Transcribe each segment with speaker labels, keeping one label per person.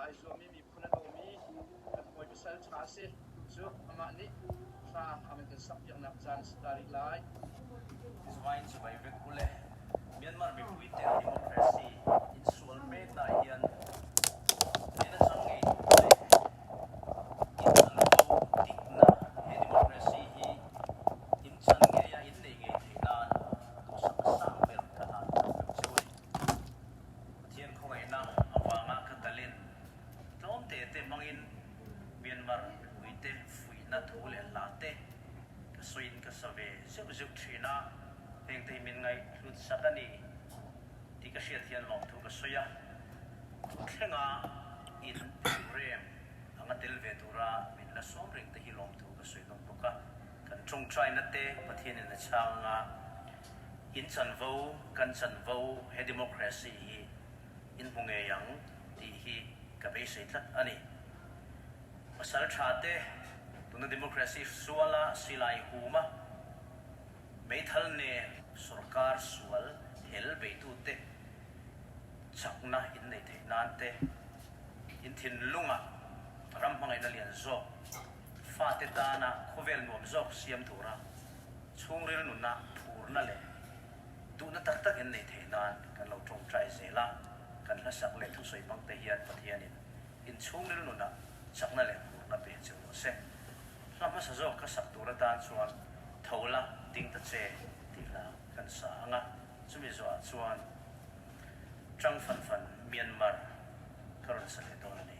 Speaker 1: ai zuammi miphun an ummi kan hawi pasal ṭha a si. Cu amah nih hla a van kan sakpiaknak caan a si ta rih lai.
Speaker 2: Zuain cu vai vek ule Myanmar mipui ten democracy in sual mek na hian nena chang ngei tu le in chanvo dikna he democracy hi in chan ngei a in nei ngei thei nan duhsak a sang ber ka hlan vek cheu ni. Pathian khawngaihnak awanga ka talent tlawm te te hmangin Myanmar mipui te fuihna thu le hla te ka soin ka sa ve zeuh zeuh thin a, heng te hi min ngaih hlut sak a ni ti ka hriat hian lawmthu ka sawi a. Thlenga in rem anga tel ve tura min la sawm reng te hi lawmthu ka sawi nawn bawk a. Kan tawngtaina te Pathianin a chhang anga in chanvo kan chanvo he democracy hi in hmu ngei ang tih hi ka beisei tlat a ni. Pasal tha te tuna democracy suala silai huma meithal nen sorkar sual hel beitute chakna in nei theih nan te in thinlungah ram hmangaihna lian zawk fate tana khawvel nuam zawk siam tura chhungril nuna phurna leh duhna tak tak in nei theih nan kan lo tawngtai zel a, kan hlasak leh thusawi hmang te hian Pathianin in chhungril nunah chakna leh phurna pe che rawh se. Hla hmasa zawk ka sak tur atan chuan tho la ding ta che tih hla kan sa ang a, chumi zawhah chuan Chang Fan Fan Myanmar ka rawn sa leh dawn a ni.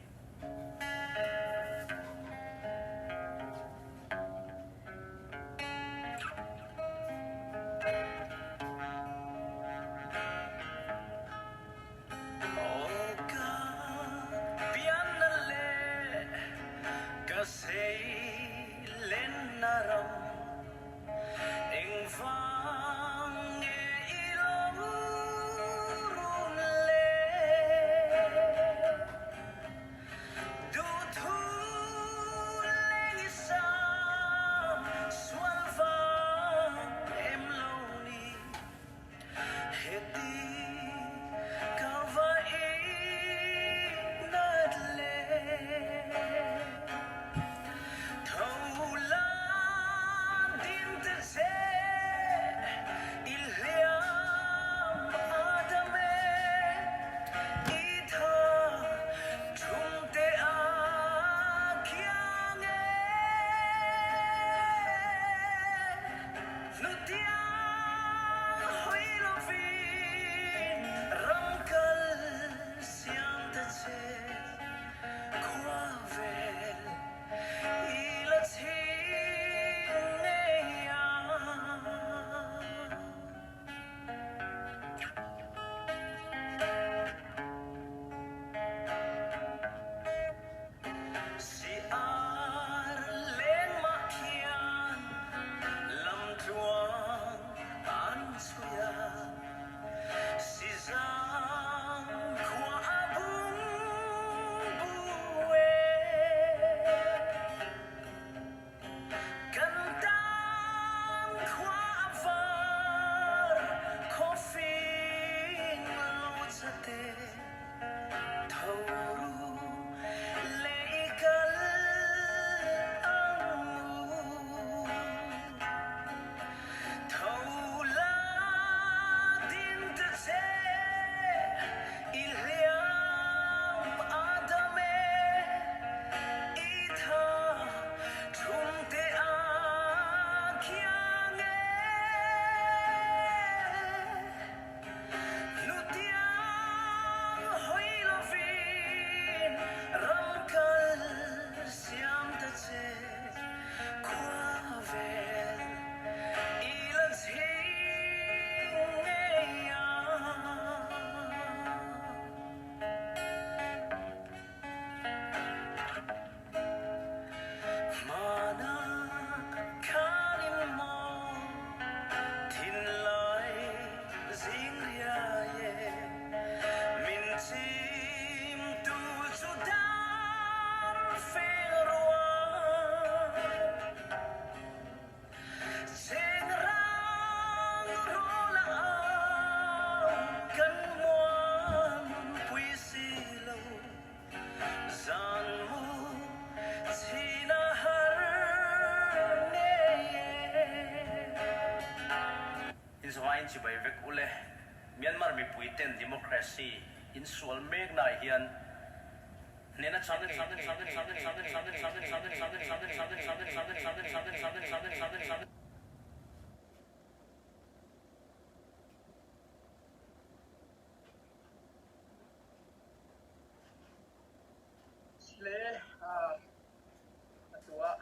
Speaker 2: Vain chibai vek ule. Myanmar mipui ten democracy in sual mek na hian hnena chang
Speaker 1: Sile atu ah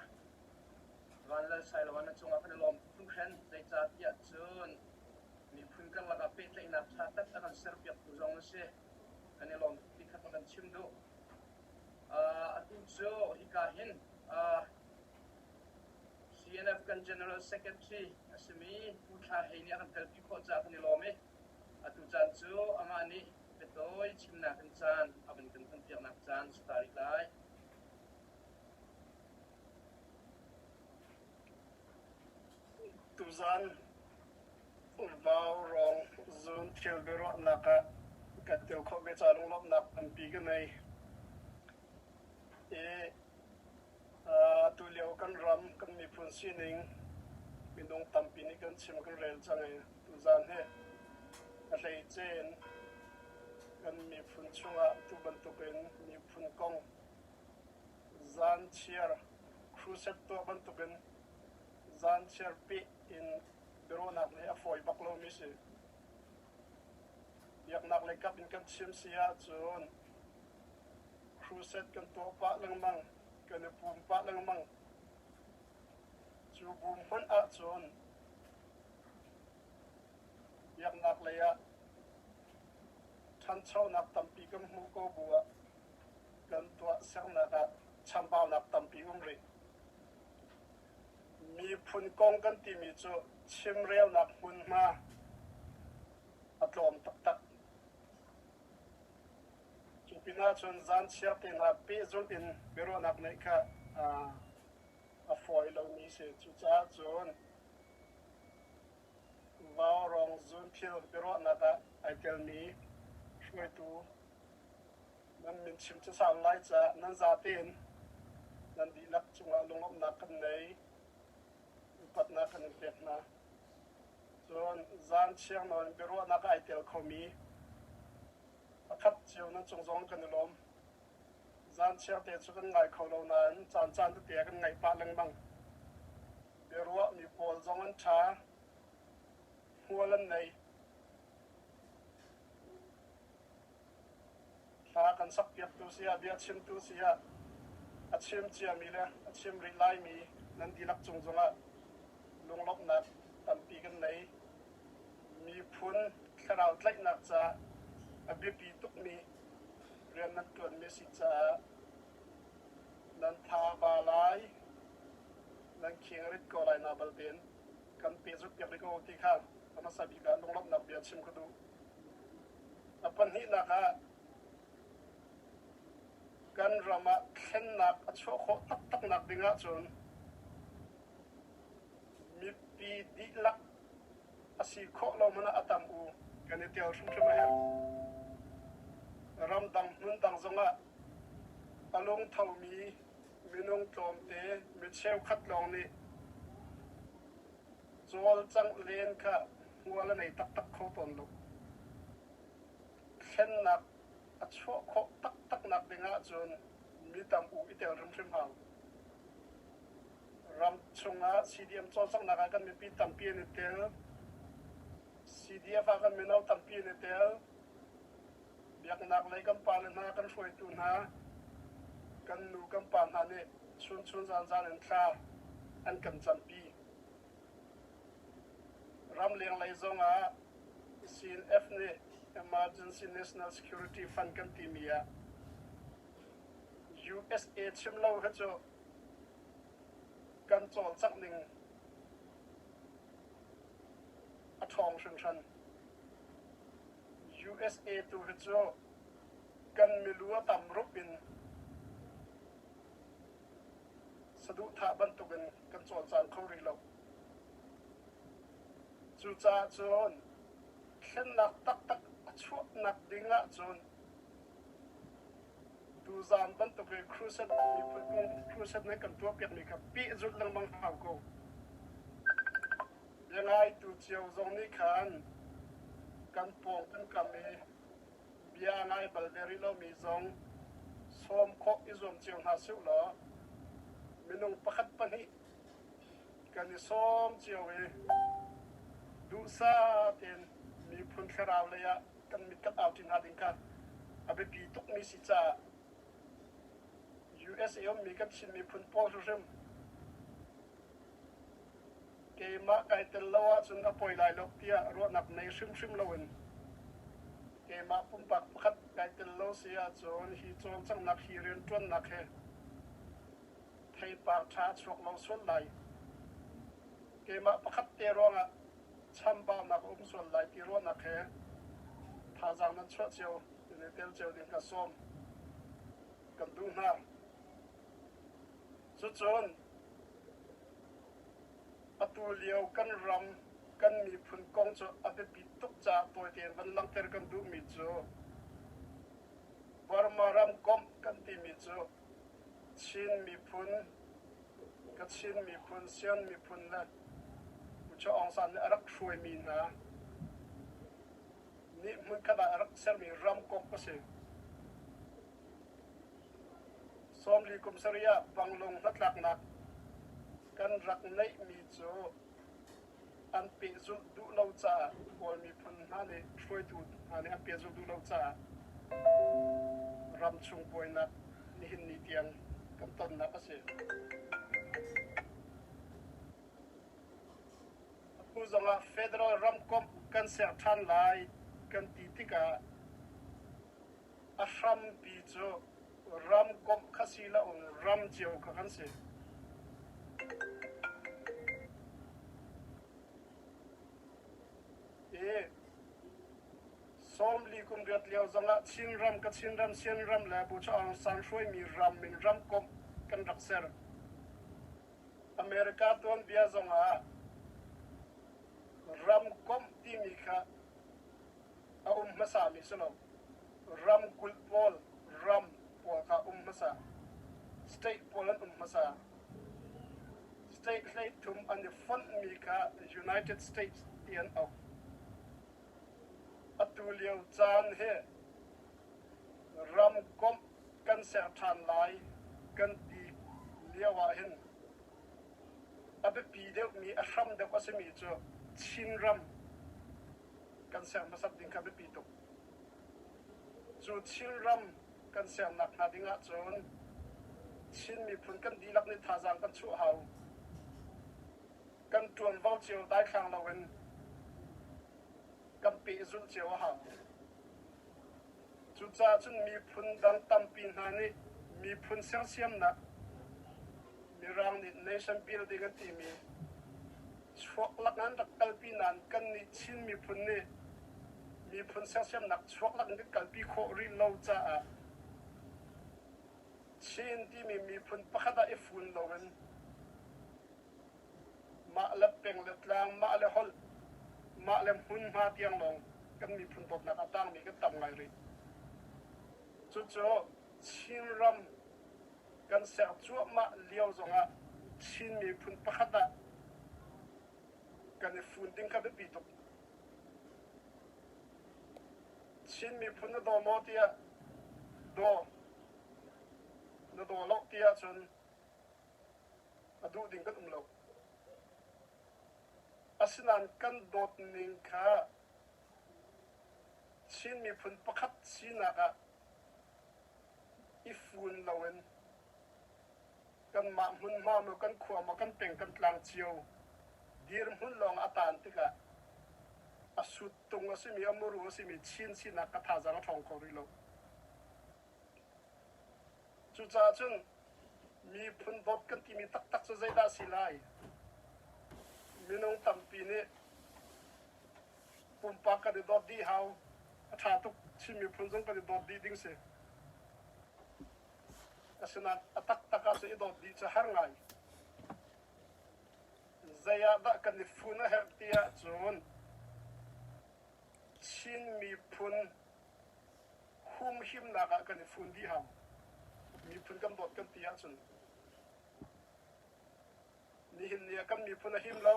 Speaker 1: Van Lal Sailoa na cungah kan i lawm hringhran. Zeicahtiah cun miphun karlak ah pehtlaihnak ṭha tak a kan serpiaktu zong na si. Kan i lawm tuk ti kha ka kan chim duh. Atu cu hika hin CNF kan General Secretary a simi Pu Thla Hei nih a kan telpi khawh caah kan i lawm i atu caan cu amah nih biatawi chimnak in caan a van kan hmanpiaknak caan si ta rih lai.
Speaker 3: Tuzaan vaurawng zun thil biaruahnak ah kan tel khawh ve ca lunglawmhnak tampi ka nei. I tulio kan ram kan miphun sining minung tampi nih kan chim kan rel cang i tuzaan hi a hleice in kan miphun chungah tu bantukin miphun kong Zanchiar crusade tuah bantukin zanchiar peh in biaruahnak nih a fawi bak lomi si. Biaknak lei kap in kan chim si ahcun crusade kan tuah pah lengmang, kan i pum pah lengmang. Cu bu hmanh ahcun biaknak lei ah ṭhanchonak tampi kan hmuh ko bu ah kan tuahsernak ah chambaunak tampi um rih. Miphun kong kan timi cu chimrelnak hmunhma a tlawm taktak. Cu pinah cun zanchiar te hna pehzulh in biaruahnak neih kha a fawi lomi si. Cucaah cun vaurawng zunthil biaruahnak ah ai telmi hruaitu Nan min chim cu sau lai caah nan zate in nan dihlak cungah lunglawmhnak kan nei, upatnak kan in pek hna. Cun zan chiang nawn in biaruahnak ah ai tel khomi pakhat cio nan cung zong kan i lawm. Zan chiang te cu kan ngai kho lo nain caan caan tete ah kan ngaih pah lengmang. Biaruahmi pawl zong an ṭha, hmual an nei. Hla kan sakpiaktu si ah, biachimtu si ah, a chim ciami le a chim rih laimi nan dihlak cung zongah lunglawmhnak tampi kan nei. Miphun thlarau tlaihnak caah a biapi tukmi rian nan ṭuanmi a si caah nan tha a ba lai, nan khing a rit ko lai na baltein kan pehzulh piak rih ko ti kha a hmasa bik ah lunglawmhnak bia chim ka duh. A pahnihnak ah kan ram ah thlennak a chuah khawh taktaknak ding ahcun mipi dihlak a si khawh lo hmanh ah a tam u kan i tel hrimhrim a herh. Ramdang hmundang zongah a lungthomi minung tlawmte mi cheukhat lawng nih cawlcangh len kha hmual a nei taktak kho tawn lo. Thlennak a chuah khawh taktaknak ding ahcun mi tam u i tel hrimhrim hau. Ram chungah CDM cawlcanghnak ah kan mipi tampi an i tel. CDF ah kan mino tampi an i tel. Biaknak lei kan pale hna, kan hruaitu hna, kan nu kan pa hna nih chunchun zanzan in thla an kan campi. Ramleng lei zongah CNF nih Emergency National Security Fund kan timi ah USA chim lo kha cu kan cawlcangh ning a ṭhawng hringhran. USA tu hi cu kan milu a tam rup in saduhthah bantukin kan cawlcang kho rih lo. Cucaah cun thlennak taktak a chuahnak ding ahcun tuzaan bantuk i crusade miphun kong crusade nan kan tuahpiakmi kha pehzulh lengmang hau ko. Biangaitu cio zong nih khan. Kan pawng kan kam i bia a ngai bal ve rih lomi zong sawm khawh i zuam cio hna sih law minung pakhat pahnih kan i sawm cio i duhsah tein miphun thlarau lei ah kan mit kan au ṭi hna ding kha a biapi tukmi si caah USA ummi kan Chin miphun pawl hrimhrim keimah kai tel lo ahcun a poi lai lo tiah ruahnak nei hrimhrim loin keimah pumpak pakhat kai tel lo si ahcun hi cawlcanghnak hi rianṭuannak he theipar ṭha a chuak lo sual lai. Keimah pakhat te ruangah chambaunak a um sual lai ti ruahnak he thazaang nan chuah cio, nan i tel cio ding ka sawm kan duh hna. Cucun atu lio kan ram kan miphun kong cu a biapi tuk caah tawi tein van langhter kan duhmi cu Burma ramkomh kan timi cu Chin miphun, Kachin miphun, Sian miphun le Pu Chaw Aung San nih a rak hruaimi hna nih hmunkhat ah a rak sermi ramkomh a si. 40 kum sarih ah Panglong hnatlaknak kan rak neihmi cu an pehzulh duh lo caah Kawl miphun hna nih hruaitu hna nih an pehzulh duh lo caah ramchung buainak nihin ni tiang kan tonnak a si. Atu zongah federal ramkomh kan ser ṭhan lai kan ti tikah a hrampi cu ramkomh kha si loin ram cio kha kan si. I 40 kum riat lio zongah Chinram, Kachinram, Sianram le Bu Aung San hruaimi ram in ramkomh kan rak ser. America tuanbia zongah ramkomh timi kha a um hmasami si lo. Ramkulh pawl, ram pawl kha um hmasa. State pawl an um hmasa. State 13 an i fonhmi kha United States ti an auh. Atu lio caan hi ramkomh kan ser ṭhan lai kan ti lio ah hin a biapi deuhmi, a hram deuh a simi cu Chinram kan ser hmasat ding kha biapi tuk. Cu Chinram kan sernak hnga ding ahcun Chin miphun kan dihlak nih thazaang kan chuah hau. Kan ṭuanvo cio daithlang loin kan pehzulh cio a hau. Cucaah cun miphun dang tampi hna nih miphun sersiamnak Mirang nih nation building an timi chuaklak an rak kalpi nain kannih Chin miphun nih miphun sersiamnak chuaklak in kan kalpi khawh rih lo caah Chin timi miphun pakhat ah i fun loin mah le peng le tlang, mah le holh, mah le hmunhma tiang lawng kan miphun dawtnak a tangmi kan tam ngai rih. Cucu Chinram kan ser cuahmah lio zongah Chin miphun pakhat ah kan i fun ding kha biapi tuk. Chin miphun na daw maw tiah daw, na daw lo tiah cun a duh ding kan um lo. Asinain kan dawt ning kha Chin miphun pakhat sinak ah i fun loin kanmah hmunhma maw kan khua maw kan peng kan tlang cio dirhmun lawng a taan tikah a suttung a simi a muru a simi Chin sinak ka thazaang a ṭhawng kho rih lo. Cucaah cun miphun dawt kan timi taktak cu zeidah a si lai? Minung tampi nih pumpak kan i dawt dih hau. A ṭha tuk. Chin miphun zong kan i dawt dih ding si. Asinain a taktak ah cun i dawt dih cu har ngai. Zei ah dah kan i fun a herh ti ahcun Chin miphun humhimnak ah kan i fun dih hau. Miphun kan dawt kan ti ahcun nihin ni ah kan miphun a him lo.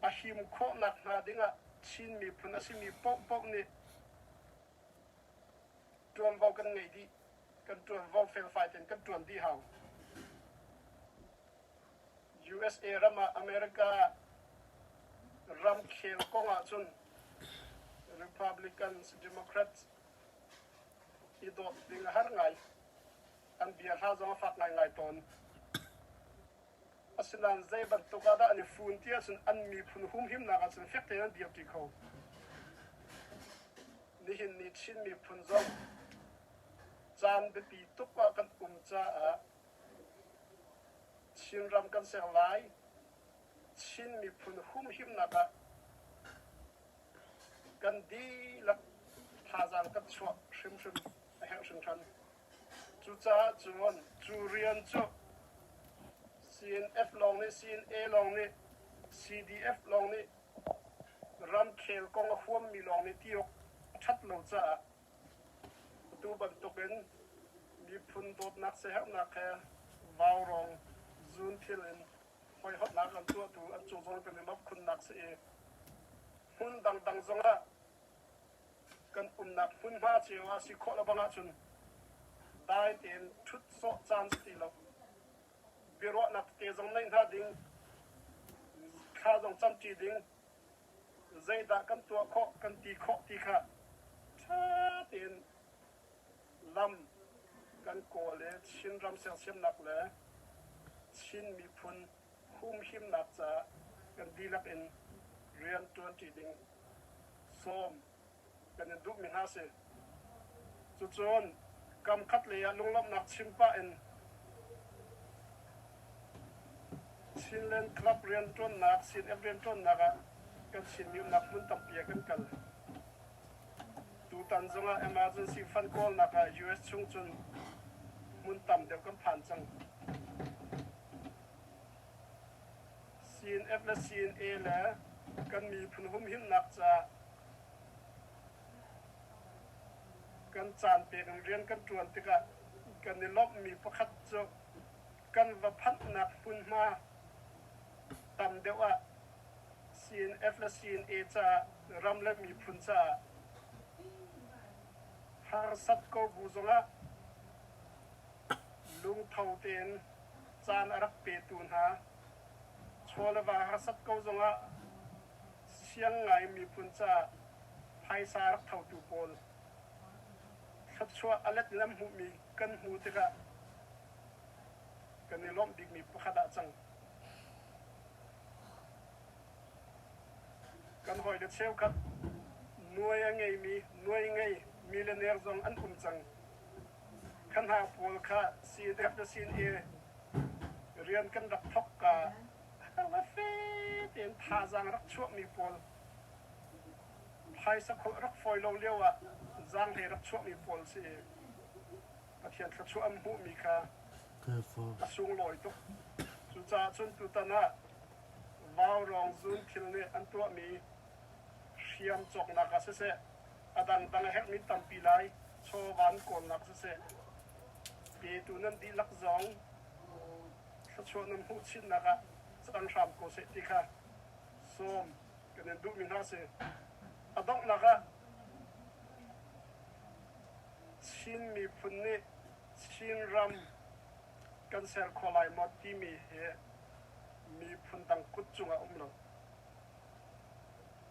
Speaker 3: A him khawhnak hnga dingah Chin miphun a simi paohpaoh nih ṭuanvo kan ngeih dih. Kan ṭuanvo felfai tein kan ṭuan dih hau. USA ram ah America ramkhel kong ahcun Republicans, Democrats i dawt ding a har ngai. An bia hla zong a fak ngaingai tawn. Asinain zei bantuk ah dah an i fun ti ahcun an miphun humhimnak ahcun fek tein an dirṭi kho. Nihin ni Chin miphun zong caan biapi tuk ah kan um caah Chinram kan ser lai. Chin miphun humhimnak ah kan dihlak thazaang kan chuah hrimhrim a herh hringhran. Cucaah cun cu rian cu CNF lawng nih, CNA lawng nih, CDF lawng nih ramkhel kong a huammi lawng nih ti awk a ṭhat lo caah atu bantukin miphun dawtnak siaherhnak he vaurawng zunthil in hoihotnak an tuahtu an cung zong kan i lawmh khunnak si i hmun dangdang zongah kan umnak hmunhma cio ah si khawh lo bang ahcun dai tein ṭhut sawh caan si ti lo. Biaruahnak tete zong neih hna ding, thla zong camṭi ding, zeidah kan tuah khawh, kan ti khawh ti kha ṭha tein lam kan kawl i Chinram sersiamnak le Chin miphun humhimnak caah kan dihlak in rian ṭuanṭi ding sawm kan in duhmi hna si. Cucun kam khat lei ah lunglawmhnak chim pah in Chinland Club rianṭuannak, CNF rianṭuannak ah kan Chinmi umnak hmun tampi ah kan kal. Tutan zongah emergency fund kawlnak ah US chung cun hmun tam deuh kan phan cang. CNF le CNA le kan miphun humhimnak caah kan caan pek in rian kan ṭuan tikah kan i lawmhmi pakhat cu kan va phanhnak hmunhma tam deuh ah CNF le CNA caah ram le miphun caah harsat ko bu zongah lungtho tein caan a rak petu hna chaw le va harsat ko zongah siang ngai miphun caah phaisa rak thotu pawl thluachuah a let in an hmuhmi kan hmuh tikah kan i lawmh bikmi pakhat ah cang. Kan hawile cheukhat nuai a ngeimi, nuai ngei millionaire zong an um cang. Kha hna pawl kha CNF le CNA rian kan rak thawk ka le fe tein thazaang rak chuahmi pawl phaisa kholh rak fawi lo lio ah zaanghlei rak chuahmi pawl si i Pathian thluachuah an hmuhmi kha a sunglawi tuk. Cucaah cun tutan ah vaurawng zun thil nih an tuahmi hriam cawknak ah siseh, a dangdang a herhmi tampi lai chawva an kawlnak siseh, petu nan dihlak zong thluachuah nan hmuh chinnak ah cang hram ko seh ti kha sawm kan in duhmi hna si. A donghnak ah Chin miphun nih Chinram kan ser kho lai maw timi hi miphun dang kut cungah um lo.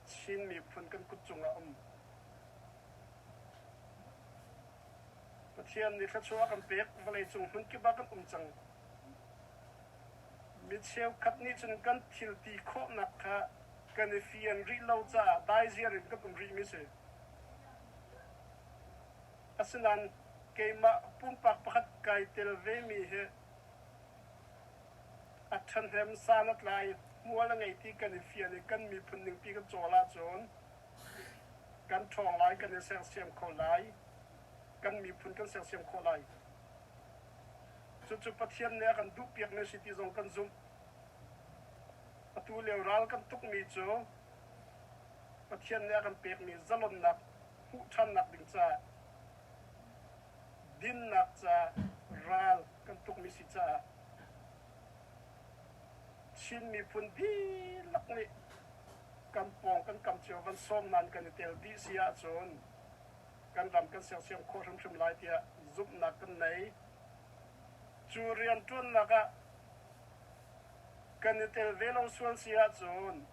Speaker 3: Chin miphun kan kut cungah um. Pathian nih thluachuah a kan pek, vawleicung hmunkip ah kan um cang. Mi cheukhat nih cun kan thil ti khawhnak kha kan i fian rih lo caah daiziar in kan um rihmi si. Asinain keimah pumpak pakhat kai tel vemi hi a ṭhahnem san a tlai, hmual a ngei ti kan i fian i kan miphun ningpi kan cawl ahcun kan ṭhawng lai, kan i sersiam kho lai, kan miphun kan sersiam khawh lai. Cucu Pathian nih a kan duhpiakmi a si ti zong kan zumh. Atu lio ral kan tukmi cu Pathian nih a kan pekmi zalonnak hmuh ṭhannak ding caah dinnak caah ral kan tukmi si caah Chin miphun dihlak nih. Kan pawng kan kam cio van sawm nain kan i tel dih si ahcun kan ram kan sersiam khawh hrimhrim lai tiah zumhnak kan nei. Cu rianṭuannak ah kan i tel ve lo sual si ahcun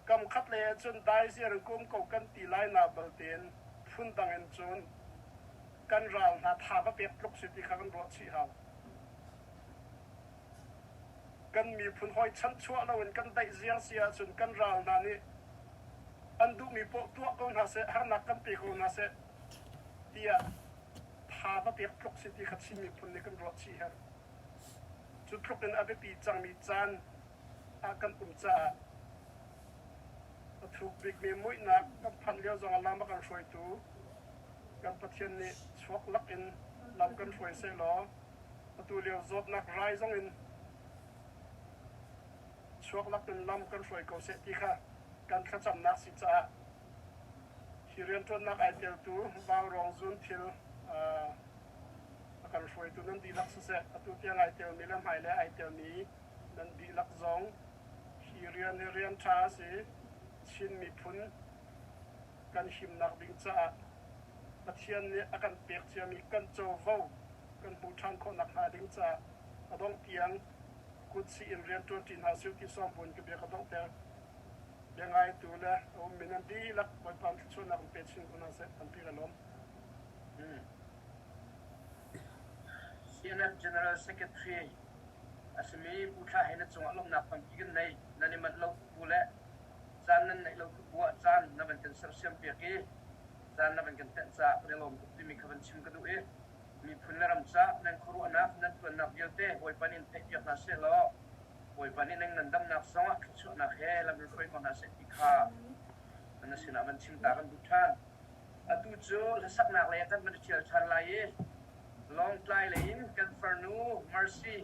Speaker 3: kam khat lei ahcun dai ziar in kum ko kan ti lai na baltein phundang in cun kan ral hna tha va pek tluk si ti kha kan ruah chih hau. Kan miphun hawi chanchuah loin kan daih ziar si ahcun kan ral hna nih an duhmi poah tuah ko hna seh, harnak kan pe ko hna seh tiah tha va pek tluk si ti kha Chin miphun nih kan ruah chih herh. Cu tluk in a biapi cangmi caan ah kan um caah a thuk bikmi muihnak kan phanh lio zongah lam a kan hruaitu kan Pathian nih chuak lak in lam kan hruai sehlaw atu lio zawtnak rai zong in chuak lak in lam kan hruai ko seh ti kha kan thlacamnak si caah hi rianṭuannak ai teltu Vaurawng Zunthil a kan hruaitu nan dihlak siseh atu tiang ai telmi le hmailei ai telmi nan dihlak zong hi rian hi rian ṭha a si. Chin miphun kan himnak ding caah Pathian nih a kan pek ciami kan covo kan hmuh ṭhan khawh nakhnga ding caah a dongh tiang kutsih in rian ṭuanṭi hna sih ti sawm buin ka bia ka donghter. Bia ngaitu le a ummi nan dihlak Bawipa thluachuahnak in pe chin ko hna seh. Tampi ka lawm.
Speaker 1: CNF General Secretary a simi Pu Thla Hei na cungah lawmhnak tampi kan nei. Nan i manh lo tuk bu le caan nan neih lo tuk bu ah caan na van kan sersiam piak i caan na van kan tenh caah kan i lawm tuk timi kha van chim ka duh i miphun le ram caah nan khuaruahnak nan tuannak vialte Bawipa nih in theihpiak hna seh law Bawipa nih nan ngandamnak zongah thluachuahnak he lam in hruai ko hna seh ti kha na sinah van chim ta kan duh ṭhan. Atu cu hlasaknak lei ah kan van i ṭhial ṭhan lai i Lawngtlai lei in kan farnu Mercy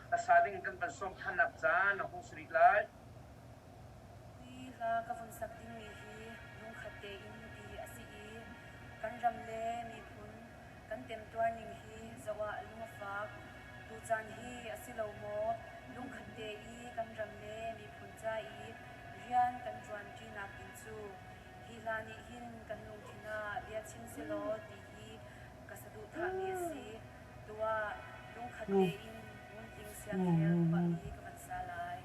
Speaker 1: hlasa ding kan van sawm ṭhannak caan a hung si rih lai.
Speaker 4: Hi hla ka vun sak dingmi hi lungkhat tein ti a si i kan ram le miphun kan temtuar ning hi zoh ah lung a fak. Tucaan hi a si lo maw lungkhat te i kan ram le miphun ca i rian kan ṭuanṭinak ding cu hi hla nih hin kan lungthin ah bia chim selaw ti hi ka saduhthahmi a si. Tuah lungkhat tein Nguntling Siangkhel phuahmi ka van sa lai.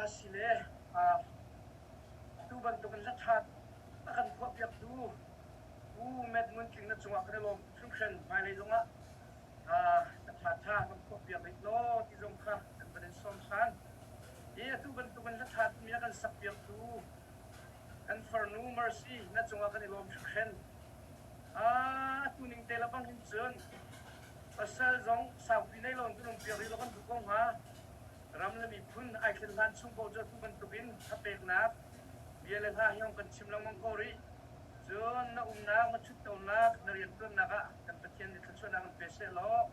Speaker 1: Si le atu bantukin hla ṭha a kan phuahpiaktu Pu Matt Ngun Tling na cungah kan i lawm hringhran. Hmailei zongah ka ṭha ṭha kan phuahpiak rih law ti zong kha kan van in sawm ṭhan. Hi atu bantukin hla ṭha timi a kan sakpiaktu kan farnu Mercy na cungah kan i lawm hringhran. Atu ning te le bang hin cun pasal zong saupi nei lo in kan umpiak rih law kan duh ko hnga. Ram le miphun ai thlen hlan chung paoh cu atu bantukin thapeknak bia le hla hi hong kan chim lengmang ko rih. Cun na umnak, na ṭhuttonak, na rianṭuannak ah kan Pathian nih thluachuahnak in pe seh law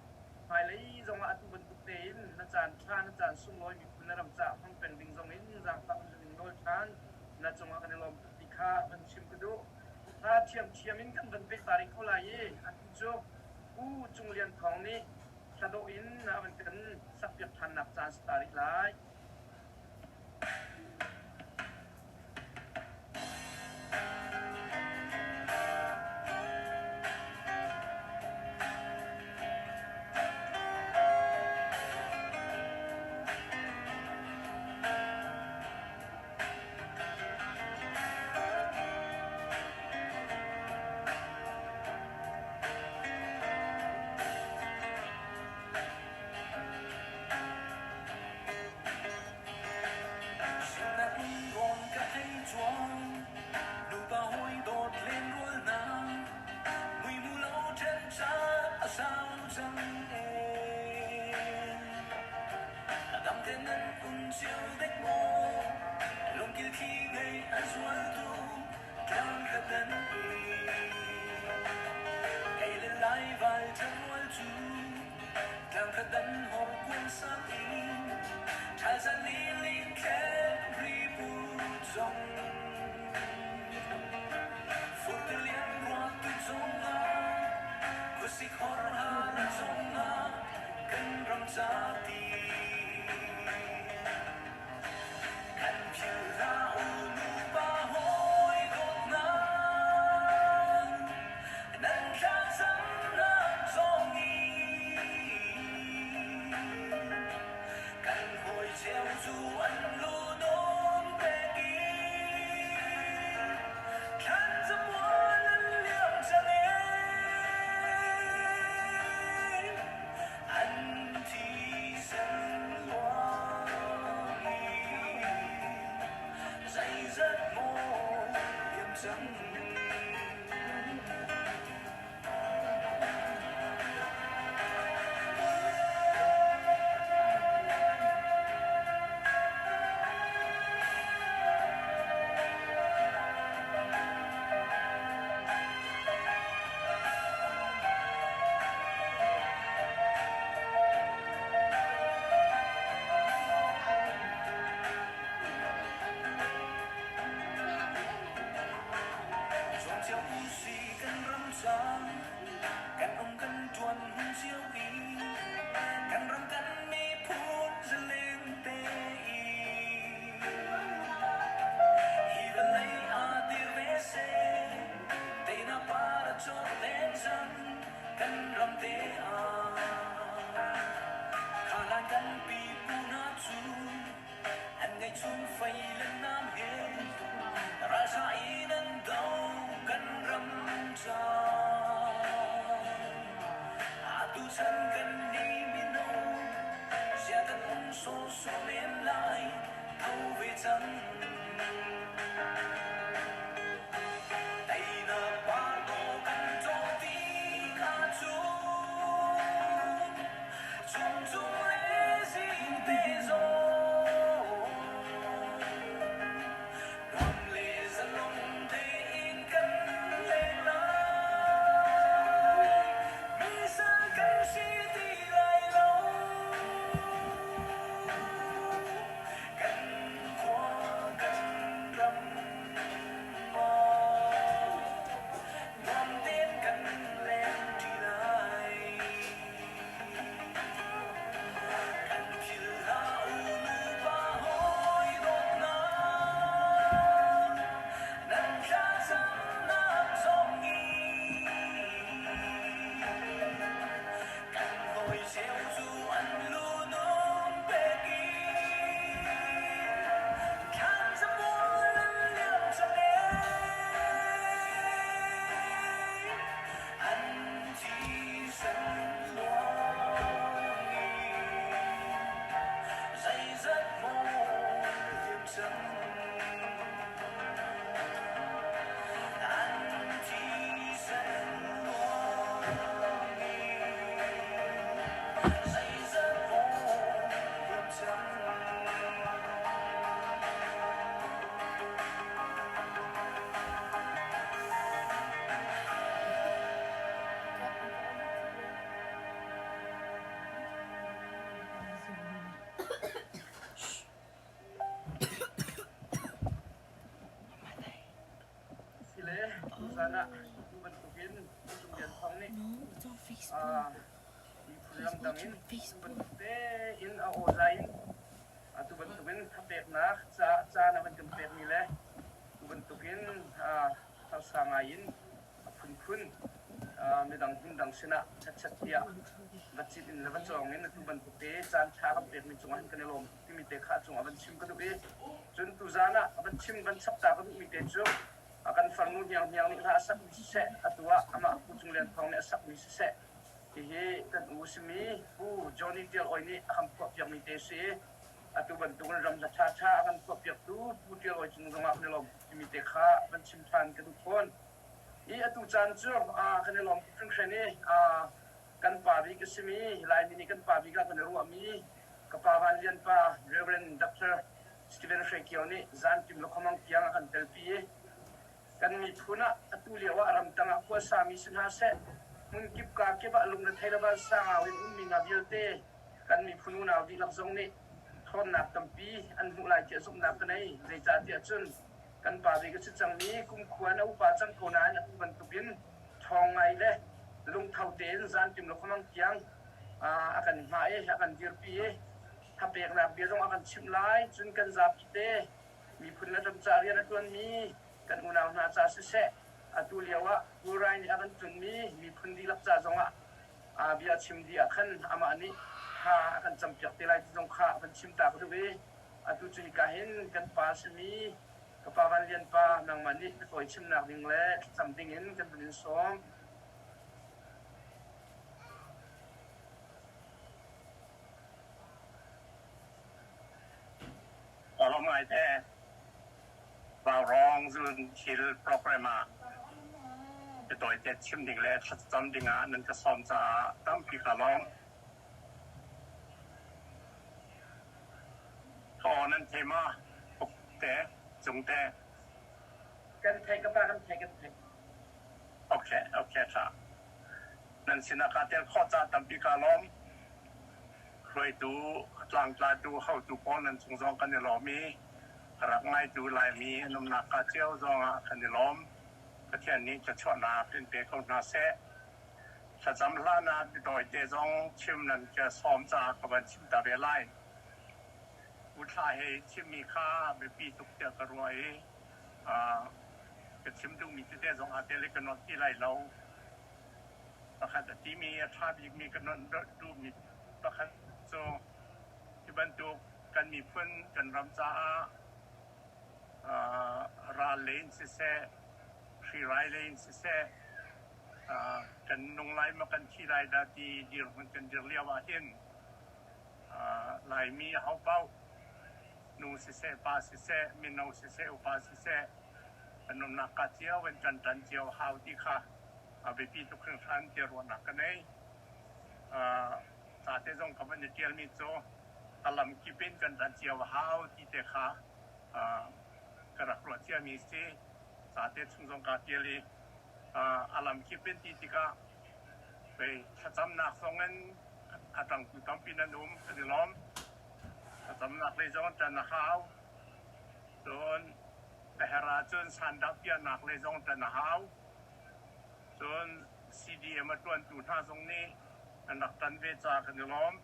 Speaker 1: hmailei zongah atu bantuk tein na caan ṭha, na caan sunglawi miphun le ram caah hmang peng ding zong in zaangfah kan in nawl ṭhan. Na cungah kan i lawm tuk ti kha van chim ka duh. Hla ṭhiamṭhiam in kan van peh ta rih ko lai i atu cu Pu Cung Lian Thawng nih Thladawh in a van kan sakpiak ṭhannak caan si ta rih lai.
Speaker 2: Hrimhnak rawn ka hei cuang, nupa hawi dawt lenrual hna, muimu lo ṭhen caan a sau cang ee. A dam te nan um cio dek maw, lungkil khi ngei a zual tu, tlang khat nan i. Kei le lai val ṭhangrual cu, tlang khat dan hor kuang sang in, ṭhal zan ni lin thlen ri pu zong. Furtilian ruah tu zongah, khuasik hor har zongah, kan ram ca ti. Kan philh hlah u nupa hawi dawtnak, nan thlacamnak zong in. Kan hawi cio cu an lu nawn pek i thlan camual an liam cang ee. An thisen luang in zeizat maw liam cang. Zuamcio si kan ram cang, kan um kan ṭuan cio i, kan ram kan miphun zalen te i. Hi vawlei ah dir ve seh, Teinak par a cawr len cang kan ram te ah. Kha hlan kan pipu hna cu an ngeihchun fei le nam he ralsa in an do kan ram ca. Atu chan kan ni mino zia kan um sawsawh men lai tho ve cang. Teinak par dawh kan cawh ti kha cun chungcung le zingte zong nuam le zalong tein kan leng lai. Mi sal kan si.
Speaker 1: caan ah tu bantukin Pu Cung Lian Thawng nih
Speaker 5: No, it's on Facebook.
Speaker 1: miphun
Speaker 5: He's
Speaker 1: ramdang in
Speaker 5: watching Facebook.
Speaker 1: bantuk tein a awzai in atu bantukin thapeknak caan a van kan pekmi le tu bantukin harsa ngai in a phunphun midang hmundang sinah chatchat tiah va cit in le va cawng in atu bantuk te caan ṭha kan pekmi cungah hin kan i lawm timi te kha cungah van chim ka duh i cun tuzaan ah van chim van chap ta ka duhmi te cu a kan farnu hniang hniang nih hla a sakmi siseh atu ah amah Pu Cung Lian Thawng nih a sakmi siseh hihi kan u simi Pu Johnny Tial Oi nih a kan phuahpiakmi te si atu bantukin ram hla ṭhaṭha a kan phuahpiaktu Pu Tial Oi cung zongah kan i lawm timi te kha van chim ṭhan ka duh fawn. I atu caan cu kan i lawm tuk hringhran i kan pa bik a simi Laimi nih kan pa bik ah kan i ruahmi ka pa Van Lian pa Reverend Dr. Stephen Hre Kio nih zantim le khuamang tiang a kan telpi i kan miphun ah atu lio ah ramtang ah khuasami si hna seh hmunkip kaa kip ah lungrethei le vansangau in ummi hna vialte kan miphun unau dihlak zong nih ṭhawnnak tampi an hmuh lai tiah zumhnak ka nei. Zeicahtiah cun kan pa bik a si cangmi kumkhua in a upa cang ko nain atu bantukin ṭhawng ngai le lungtho tein zantim le khuamang tiang a kan hngah i a kan dirpi i thapeknak bia zong a kan chimh lai. Cun kan zapi te miphun le ram ca rian a ṭuanmi kan unau hna ca siseh atu lio ah pulrai nih a kan tlunmi miphun dihlak ca zongah bia chim dih ah khan amah nih thla a kan campiak te lai ti zong kha a kan chim ta ka duh i atu cu hika hin kan pa simi ka pa Van Lian pa nangmah nih biatawi chimnak ding le thlacam ding in kan vun in sawm.
Speaker 6: Ka ngai te. Vaurawng zun thil program ah biatawi te chim ding le thlacam ding ah nan ka sawm caah tampi ka lawm. Ka aw nan thei ma? Uk te, cung te.
Speaker 1: Kan thei ka pa kan thei kan thei.
Speaker 6: Okay, okay tha. Nan sinah kaa tel khawh caah tampi ka lawm. Hruaitu, tlangtlatu, hotu pawl nan cung zong kan i lawm i a rak ngaitu Laimi an umnak ka cio zong ah kan i lawm. Pathian nih thluachuahnak in pe ko hna seh. Thlacam hlan ah biatawite zong chim nan ka sawm caah ka van chim ta ve lai. Uthla he chimmi kha biapi tuk tiah ka ruah i ka chim duhmi tete zong aa tel i ka nolh ti lai lo. Pakhat a timi a ṭha bikmi ka nolh duhmi pakhat cu hi bantuk kan miphun kan ram caah ral lei in siseh, hrirai lei in siseh, kan nung lai maw kan thi lai dah ti dirhmun kan dir lio ah hin Laimi ahopaoh nu siseh, pa siseh, mino siseh, upa siseh, kan umnak ka cio in kan ṭan cio hau ti kha a biapi tuk hringhran ti ruahnak ka nei. Ca te zong ka van i ṭialmi cu a lam kip in kan ṭan cio a hau ti te kha ka rak ruah ciami si. Ca te chung zong kaa ṭial i a lam kip in ti tikah pei thlacamnak zong in a ṭangtu tampi nan um kan i lawm. Thlacamnak lei zong ṭan a hau. Cun a herh ahcun sandah piahnak lei zong ṭan a hau. Cun CDM a ṭuantu hna zong nih an rak ṭan ve caah kan i lawm.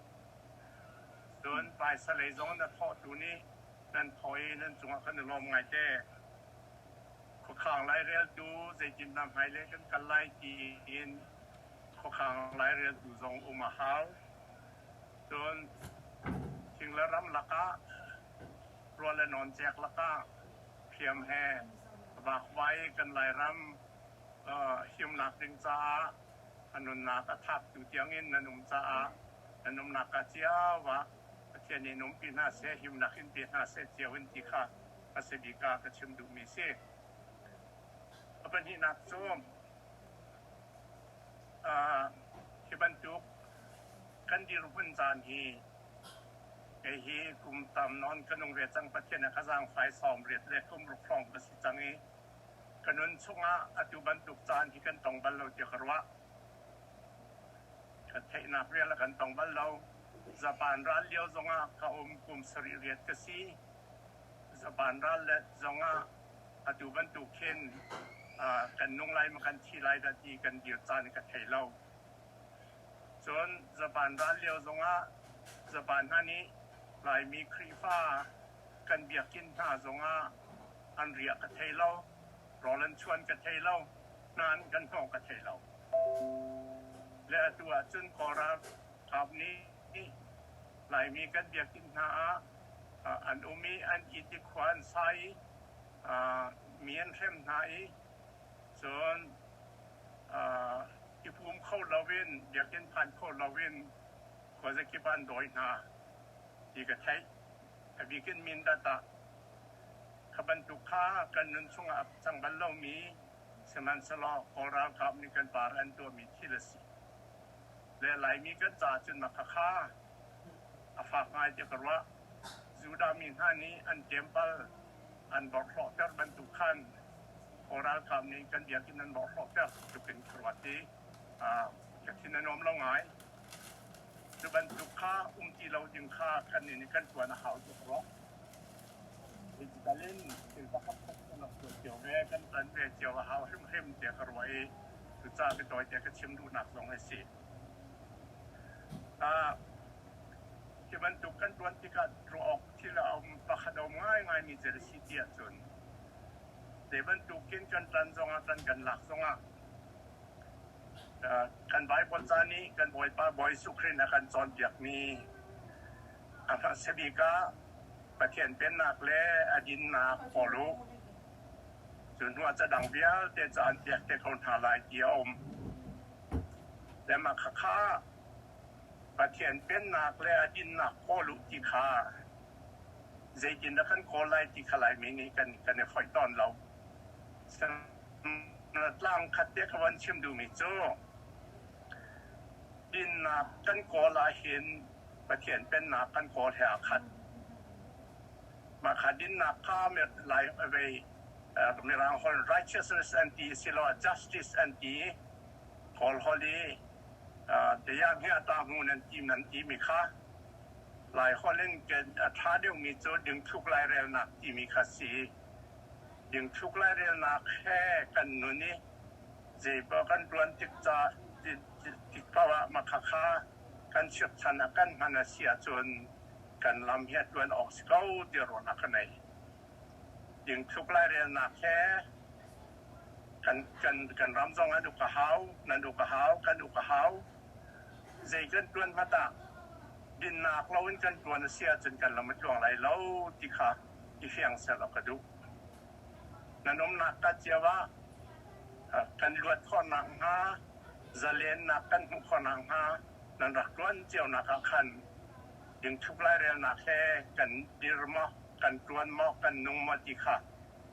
Speaker 6: Cun paisa lei zong na thawhtu nih nan thawh i nan cungah kan i lawm ngaite. Khuakhang laireltu zeitindah hmailei kan kal lai tiin khuakhang laireltu zong um a hau. Cun thing le ram lakah rual le nawncek lakah hriam he vakvai kan Lairam himnak ding caah a nunnak a thaptu tiangin nan um caah nan umnak ka cio ah Pathian nih in umpi hna seh, himnak in pe hna seh cio in ti kha a si bik ah ka chim duhmi si. A pahnihnak cu hi bantuk kan dirhmun caan hi kei hi kum tam nawn ka nung ve cang Pathian a ka zaangfai 80 le kum ruk hrawng ka si cang i ka nun chungah atu bantuk caan hi kan tong bal lo tiah ka ruah. Ka theihnak rial a kan tong bal lo. Japan ral lio zongah ka um kum sarih riat ka si. Japan ral le zongah atu bantuk khin Kan nung lai maw kan thi lai dah ti kan dir caan ka thei lo. Cun Japan ral lio zongah Japan hna nih Laimi Khrihfa kan biakinn hna zongah an riah ka thei lo, rawl an chuan ka thei lo, hna an kan hnawh ka thei lo. Le atu ahcun Kawl ralkap nih Laimi kan biakinn hna ah an um i an it i khua an sa i mi an hrem hna i cun i pum kho loin biakinn phan kho loin khuazakip ah an dawi hna ti ka theih. A bik in Mindat ah kha bantuk kha kan nun chungah a cang bal lomi sihmanhsehlaw Kawl ralkap nih kan par an tuahmi thil a si. Le Laimi kan caah cun mah khakha a fak ngai tiah ka ruah. Judah mi hna nih an temple an borhhlawhter bantuk khan Kawl ralkap nih kan biakinn an borhhlawhter tluk in ka ruat i ka thin a nuam lo ngai. Cu bantuk kha um ti lo ding kha kannih nih kan ṭuan a hau tuk rua. Digital in thil pakhat khat kan rak tuah cio ve, kan ṭan ve cio a hau hrimhrim tiah ka ruah i cucaah biatawi te ka chim duhnak zong a si. Hi bantuk kan ṭuan tikah ruah awk thil a um pakhat a um ngaingaimi cu a si ti ahcun zei bantukin kan ṭan zongah ṭan kan lak zongah kan Baibal ca nih kan Bawipa Bawi Jesuh Khrih a kan cawnpiakmi a hmasa bik ah Pathian Pennak le a dinnak kawl u. Cu hnuah ca dang vialte ca an pek te ko hna lai ti a um. Le mah khakha Pathian Pennak le a dinnak kawl u ti kha zeitindah kan kawl lai ti kha Laimi nih kan i foih tawn lo. Tlang khat te ka van chim duhmi cu dinnak kan kawl ahhin Pathian Pennak kan kawl he aa khat. Mah kha dinnak kha Lai vei Mirang holh righteousness an ti asiloah justice an ti. Kawl holh i Dayahmya nan ti nan timi kha Lai holh in a ṭha deuhmi cu dingthluk lairelnak timi kha si. Dingthluk lairelnak he kan nun i zeipaoh kan ṭuan tik ca tik paoh ah mah khakha kan chirhchan ah kan hman a si ahcun kan lam hi a ṭuan awk si ko ti ruahnak ka nei. Dingthluk lairelnak he kan ram zong an uk a hau, nan uk a hau, kan uk a hau. Zei kan ṭuan hmanh ah dinnak loin kan ṭuan a si ahcun kan lam a tluang lai lo ti kha i fiang sehlaw ka duh. Nan umnak ka cio ah kan luat khawh nakhnga, zalennak kan hmuh khawh nakhnga nan rak ṭuan cionak ah khan dingthluk lairelnak he kan dir maw, kan ṭuan maw, kan nung maw ti kha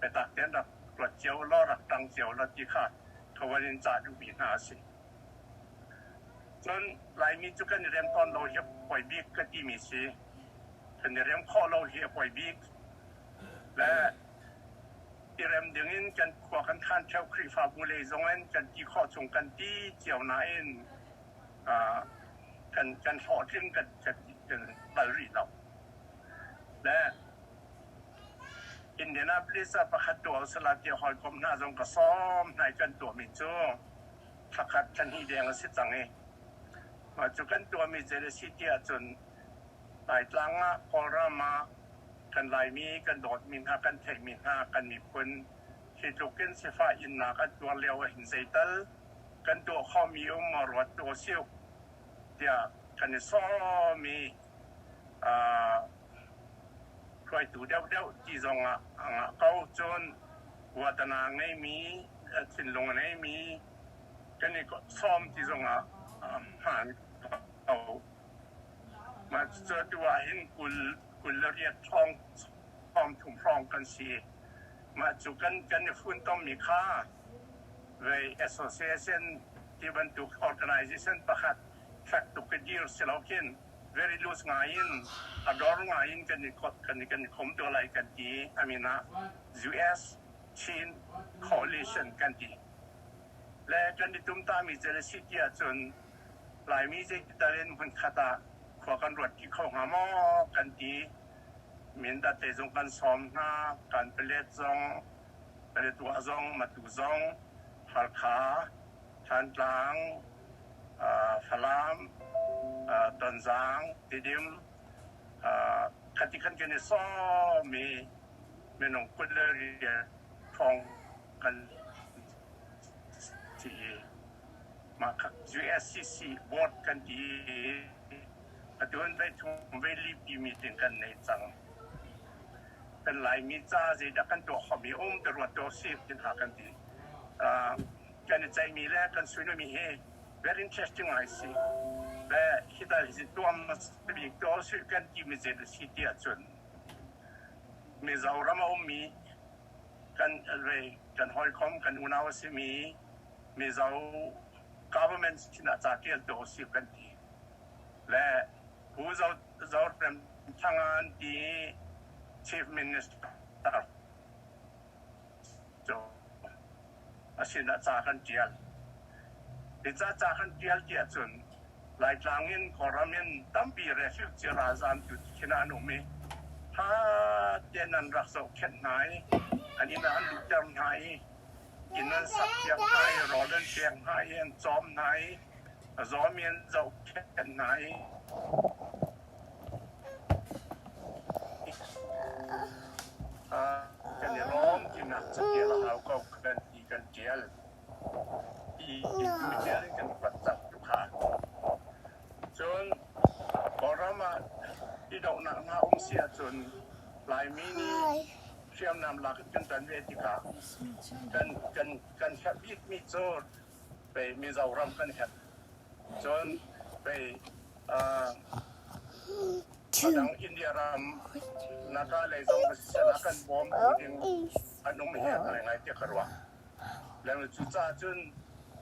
Speaker 6: biatak tein rak ruat cio law, rak ṭang cio law ti kha thawan in cah duhmi hna a si. Cun Laimi cu kan i rem tawn lo hi a poi bik ka timi si. Kan i rem khawh lo hi a poi bik. Le i rem dingin kan khua kan khan ṭheo Khrihfabu lei zongin kan ti khawh chung kan ti cio nain kan hlawhtling kan bal rih lo. Le Indianapolis ah pakhat tuah usila tiah hawikom hna zong ka sawm hna i kan tuahmi cu thlakhat thlahnih deng a si cang i mah cu kan tuahmi cu a si ti ahcun Laitlang ah Kawlram ah kan Laimi kan dawtmi hna kan theihmi hna kan miphun hi tluk in sifah innak an tuar lio ah hin zeital kan tuah khawhmi um maw ruat tu a si tiah kan i sawm i hruaitu deuhdeuh ti zong ah a ngah ko. Cun watana ngeimi, thinlung a ngeimi kan i sawm ti zong ah hmaan ko. Mah cu tu ah hin 28 thong 30 hrawng kan si. Mah cu kan i funtommi kha vei association ti bantuk organization pakhat fek tuk i dir si lo khin very loose ngai in a dor ngai in kan i kan i kan i khom to lai kan ti. I mean ah US Chin Coalition kan ti. Le kan i tum tami cu a si ti ahcun Laimi zeital in hmunkhat ah khua kan ruat ti kho hnga maw kan ti. Mindat te zong kan sawm hna, kan palet zong. Paletwa zong, Matu zong, Halkha, Thantlang, Falam, Tonzang, Tidim, khati khan kan i sawm i minung 28 thong kan si i mah kha USCC board kan ti i atu in voi thum voi li pi meeting kan nei cang. Kan Laimi ca zeidah kan tuah khomi um ti ruat to si tin ha kan ti. Kan i ceihmi le kan suinomi hi very interesting ngai si. Le hi dal hi tuam bik to si kan ti mi zei si ti ahcun Mizoram a ummi kan kan hawikom kan unau a simi Mizo government sinah ca tial to si kan ti. Le Pu Zoramthanga an ti Chief Minister cu a sinah ca kan tial. Hi ca ca kan tial tiah cun Laitlang in Kawlram in tampi refugee ralzaam tu khin ah an um i tha tein an rak zohkhenh hna i an inn ah an luhter hna i inn an sak piak hna i rawl an pek hna i an cawm hna i a zawmi an zohkhenh hna i kan i lawm tinak catial a hau ko kan ti kan tial ti tial in kan kuat cang tu kha. Cun Kawlram ah i dohnak hna um si ahcun Laimi nih hriamnam lak in kan tan ve tikah kan kan kan herh bikmi cu pei Mizoram kan herh. Cun pei adang India ram Naga lei zong siseh kan bawm ding an um he ngaingai tiah ka ruah. Le cucaah cun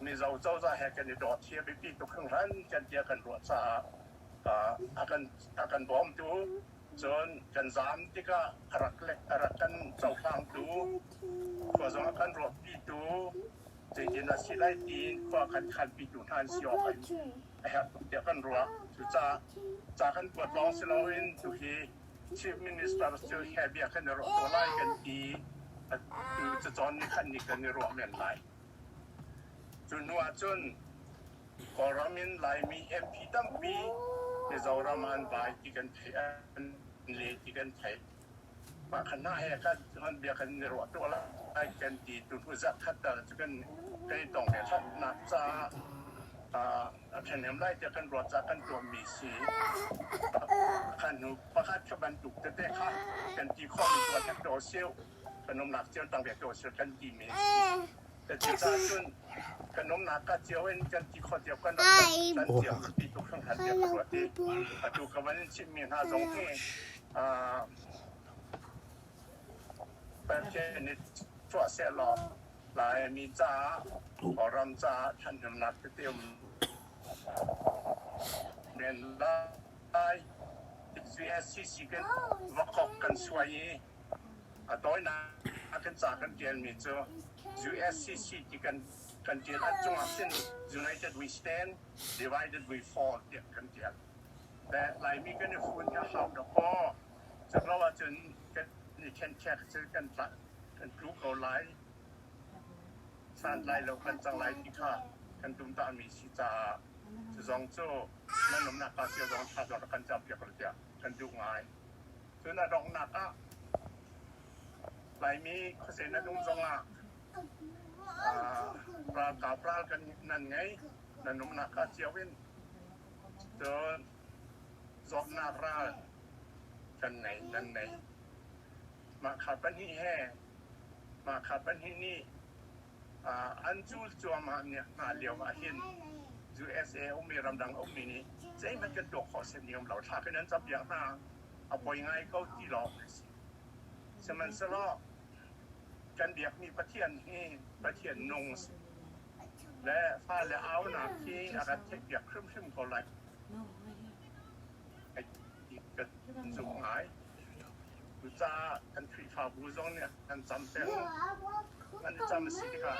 Speaker 6: Mizo cozah he kan i dawt hi a biapi tuk hringhran kan tiah kan ruah caah a kan bawmtu cun kan zaam tikah a rak kan cohlangtu khua zong a kan ruahpitu zeitin a si lai tiin khua kan khanpitu hna an si awk a herh tuk tiah kan ruah. Cucaah ca kan kuat lawng si loin tuhi Chief Minister cu he bia kan i ruah ko lai kan ti. Tu cacawn nih khan ni kan i ruah men lai. Cu hnu ah cun Kawlram in Laimi MP tampi Mizoram ah an vai ti kan theih, an le ti kan theih. Mah kha hna he khan bia kan i ruah tuah lai kan ti. Tu hnu zarh khat tal cu kan i tong ve hlatnak caah a ṭhahnem lai tiah kan ruah caah kan tuahmi si. Kha hnu pakhat kha bantuk tete kha kan ti khawhmi tuah hnek to sio kan umnak cio tang ve to sio kan timi Cucaah cun kan umnak ka cio in kan ti kho cio kan rak kan cio ti tuk hringhran tiah ka ruat i atu ka van in chimmi hna zong hi Pathian nih tuah sehlaw Laimi caah Kawlram caah ṭhathnemnak tete um men lai. USCC kan vakok kan suai i a tawinak kan ca kan ṭialmi cu USCC ti kan kan ṭial a cungah khin United We Stand, Divided We Fall tiah kan ṭial. Le Laimi kan i fun hi a hau dawkaw. Cu lo ahcun kan i ṭhenṭhek cu kan tla kan tlu ko lai. Santlai lo kan cang lai ti kha kan tumtahmi si caah cu zong cu nan umnak ka cio zong ṭha zong rak kan campiak u tiah kan duh ngai. Cun a donghnak ah Laimi khuase nan um zongah ralkap ral kan nan ngei nan umnak ah cio in cun zawtnak ral kan nei nan nei. Mah kha pahnih he mah kha pahnih nih an cul cuahmah hna lio ah hin USA ummi ramdang ummi nih zeihmanh kan tuah khawh set ning um lo thla kan an campiak hna a poi ngai ko ti lawng a si. Sihmanhsehlaw kan biakmi Pathian hi Pathian nung a si. Le fale aunak hi a kan theihpiak hrimhrim ko lai. Kan zumh ngai. Cucaah kan Khrihfabu zong nih an cam peng. An i cam a si tikah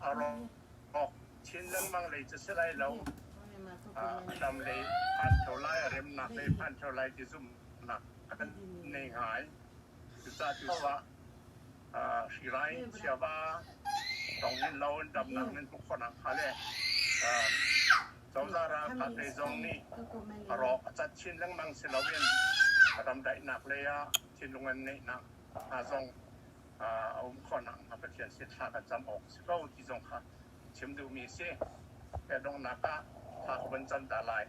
Speaker 6: a rawk chin lengmang lei cu si lai lo. A dam lei phan theo lai, a remnak lei phan theo lai ti zumhnak kan nei ngai. Cucaah tu ah. Hrirai chiava tong in lo in damnak nan hmuh khawh nakhnga le cozah ralkap lei zong nih a rawk a cat chin lengmang si loin ramdaihnak lei ah thinlung an neihnak hna zong a um khawh nakhnga Pathian sin thla kan cam awk a si ko ti zong kha chim duhmi a si. Donghnak ah thla ka von cam ta lai.